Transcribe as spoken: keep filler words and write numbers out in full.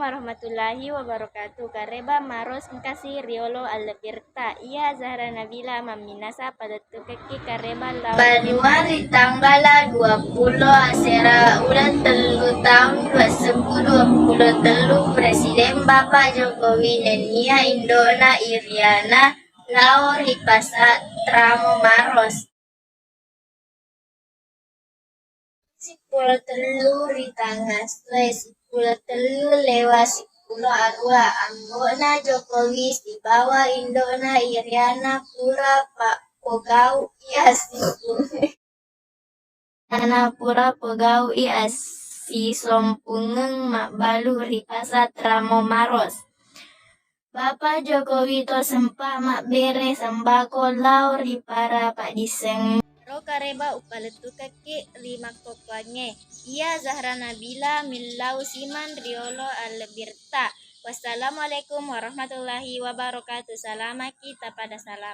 Warahmatullahi wabarakatuh. Kareba Maros engkasi riolo allebbirta. Iya Zahra Nabila mamminasa palettukekki kareba lao banua ri tanggala dua puluh asera uleng tellu taung dua sebbu dua puluh tellu, Presiden Bapak Jokowi nennia indo'na Iriana lao ri Pasar Tramo Maros. Sippulo tellu ri tangassue, sippulo tellu lewa sippulo arua, ambo'na Jokowi sibawa indo'na Iriana pura pappogau iya sipu-, ana pura pogau iya sisompungeng mabbalu ri Pasar Tramo Maros. Bapak Jokowi to sempa mabbere sembako lao ri para paddisseng. Ro kareba upalettukekki ri makkokkoangnge. Iya Zahra Nabila millau simang riolo allebbirta. Wassalamualaikum warahmatullahi wabarakatuh. Salamaki tapada salam.